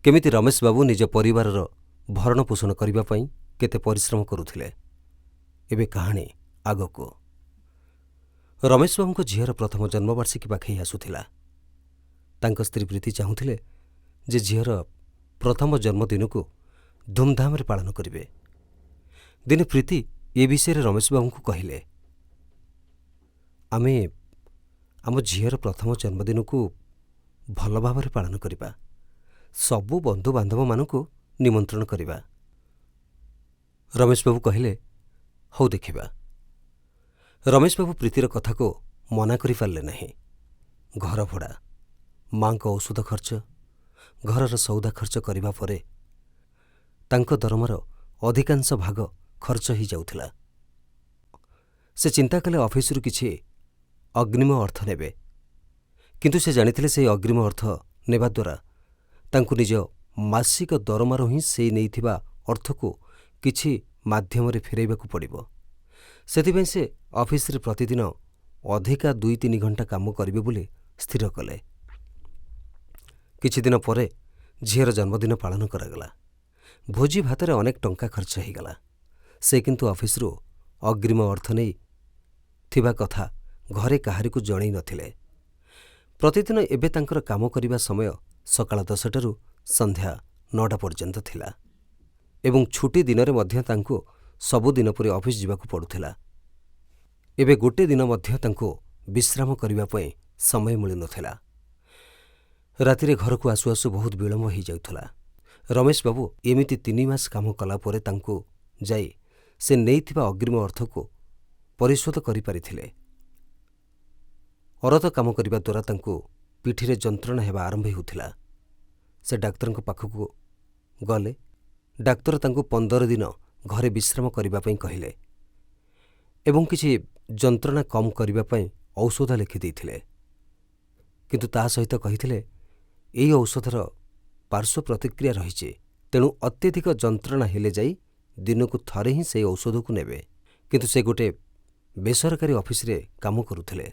କେମିତି ରମେଶ ବାବୁ ନିଜ ପରିବାରର ଭରଣ ପୋଷଣ କରିବା ପାଇଁ କେତେ ପରିଶ୍ରମ କରୁଥିଲେ। ଏବେ କାହାଣୀ ଆଗକୁ। ରମେଶ ବାବୁଙ୍କ ଝିଅର ପ୍ରଥମ ଜନ୍ମବାର୍ଷିକୀ ପାଖେଇ ଆସୁଥିଲା। ତାଙ୍କ ସ୍ତ୍ରୀ ପ୍ରୀତି ଚାହୁଁଥିଲେ ଯେ ଝିଅର ପ୍ରଥମ ଜନ୍ମଦିନକୁ ଧୁମ୍ଧାମ୍ରେ ପାଳନ କରିବେ। ଦିନେ ପ୍ରୀତି ଏ ବିଷୟରେ ରମେଶ ବାବୁଙ୍କୁ କହିଲେ, ଆମେ ଆମ ଝିଅର ପ୍ରଥମ ଜନ୍ମଦିନକୁ ଭଲ ଭାବରେ ପାଳନ କରିବା। ସବୁ ବନ୍ଧୁବାନ୍ଧବମାନଙ୍କୁ ନିମନ୍ତ୍ରଣ କରିବା। ରମେଶ ବାବୁ କହିଲେ, ହଉ ଦେଖିବା। ରମେଶ ବାବୁ ପ୍ରୀତିର କଥାକୁ ମନା କରିପାରିଲେ ନାହିଁ। ଘର ଭଡ଼ା, ମାଙ୍କ ଔଷଧ ଖର୍ଚ୍ଚ, ଘରର ସଉଦା ଖର୍ଚ୍ଚ କରିବା ପରେ ତାଙ୍କ ଦରମାର ଅଧିକାଂଶ ଭାଗ ଖର୍ଚ୍ଚ ହୋଇଯାଉଥିଲା। ସେ ଚିନ୍ତା କଲେ ଅଫିସରୁ କିଛି ଅଗ୍ରିମ ଅର୍ଥ ନେବେ। କିନ୍ତୁ ସେ ଜାଣିଥିଲେ, ସେହି ଅଗ୍ରିମ ଅର୍ଥ ନେବା ଦ୍ୱାରା ତାଙ୍କୁ ନିଜ ମାସିକ ଦରମାରୁ ହିଁ ସେ ନେଇଥିବା ଅର୍ଥକୁ କିଛି ମାଧ୍ୟମରେ ଫେରାଇବାକୁ ପଡ଼ିବ। ସେଥିପାଇଁ ସେ ଅଫିସରେ ପ୍ରତିଦିନ ଅଧିକା 2-3 ଘଣ୍ଟା କାମ କରିବେ ବୋଲି ସ୍ଥିର କଲେ। କିଛିଦିନ ପରେ ଝିଅର ଜନ୍ମଦିନ ପାଳନ କରାଗଲା। ଭୋଜି ଭାତରେ ଅନେକ ଟଙ୍କା ଖର୍ଚ୍ଚ ହୋଇଗଲା। ସେ କିନ୍ତୁ ଅଫିସରୁ ଅଗ୍ରିମ ଅର୍ଥ ନେଇ ଥିବା କଥା ଘରେ କାହାରିକୁ ଜଣେଇ ନଥିଲେ। ପ୍ରତିଦିନ ଏବେ ତାଙ୍କର କାମ କରିବା ସମୟ ସକାଳ 10ଟାରୁ ସନ୍ଧ୍ୟା 9ଟା ପର୍ଯ୍ୟନ୍ତ ଥିଲା ଏବଂ ଛୁଟି ଦିନରେ ମଧ୍ୟ ତାଙ୍କୁ ସବୁଦିନ ପରି ଅଫିସ ଯିବାକୁ ପଡ଼ୁଥିଲା। ଏବେ ଗୋଟେ ଦିନ ମଧ୍ୟ ତାଙ୍କୁ ବିଶ୍ରାମ କରିବା ପାଇଁ ସମୟ ମିଳୁନଥିଲା। ରାତିରେ ଘରକୁ ଆସୁ ଆସୁ ବହୁତ ବିଳମ୍ବ ହୋଇଯାଉଥିଲା। ରମେଶ ବାବୁ ଏମିତି 3 ମାସ କାମ କଲା ପରେ ତାଙ୍କୁ ଯାଇ ସେ ନେଇଥିବା ଅଗ୍ରିମ ଅର୍ଥକୁ ପରିଶୋଧ କରିପାରିଥିଲେ। ଅରତ କାମ କରିବା ଦ୍ୱାରା ତାଙ୍କୁ ପିଠିରେ ଯନ୍ତ୍ରଣା ହେବା ଆରମ୍ଭ ହେଉଥିଲା। ସେ ଡାକ୍ତରଙ୍କ ପାଖକୁ ଗଲେ। ଡାକ୍ତର ତାଙ୍କୁ 15 ଦିନ ଘରେ ବିଶ୍ରାମ କରିବା ପାଇଁ କହିଲେ ଏବଂ କିଛି ଯନ୍ତ୍ରଣା କମ୍ କରିବା ପାଇଁ ଔଷଧ ଲେଖିଦେଇଥିଲେ। କିନ୍ତୁ ତା ସହିତ କହିଥିଲେ, ଏହି ଔଷଧର ପାର୍ଶ୍ୱ ପ୍ରତିକ୍ରିୟା ରହିଛି, ତେଣୁ ଅତ୍ୟଧିକ ଯନ୍ତ୍ରଣା ହେଲେ ଯାଇ ଦିନକୁ ଥରେ ହିଁ ସେହି ଔଷଧକୁ ନେବେ। କିନ୍ତୁ ସେ ଗୋଟେ ବେସରକାରୀ ଅଫିସରେ କାମ କରୁଥିଲେ।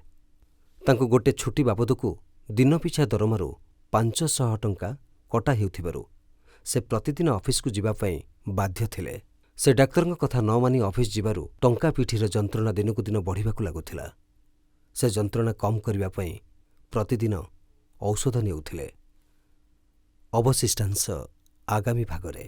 ତାଙ୍କୁ ଗୋଟେ ଛୁଟି ବାବଦକୁ ଦିନ ପିଛା ଦରମାରୁ 500 ଟଙ୍କା କଟା ହେଉଥିବାରୁ ସେ ପ୍ରତିଦିନ ଅଫିସକୁ ଯିବା ପାଇଁ ବାଧ୍ୟ ଥିଲେ। ସେ ଡାକ୍ତରଙ୍କ କଥା ନ ମାନି ଅଫିସ ଯିବାରୁ ଟଙ୍କା ପିଠିର ଯନ୍ତ୍ରଣା ଦିନକୁ ଦିନ ବଢ଼ିବାକୁ ଲାଗୁଥିଲା। ସେ ଯନ୍ତ୍ରଣା କମ୍ କରିବା ପାଇଁ ପ୍ରତିଦିନ ଔଷଧ ନେଉଥିଲେ। ଅବଶିଷ୍ଟାଂଶ ଆଗାମୀ ଭାଗରେ।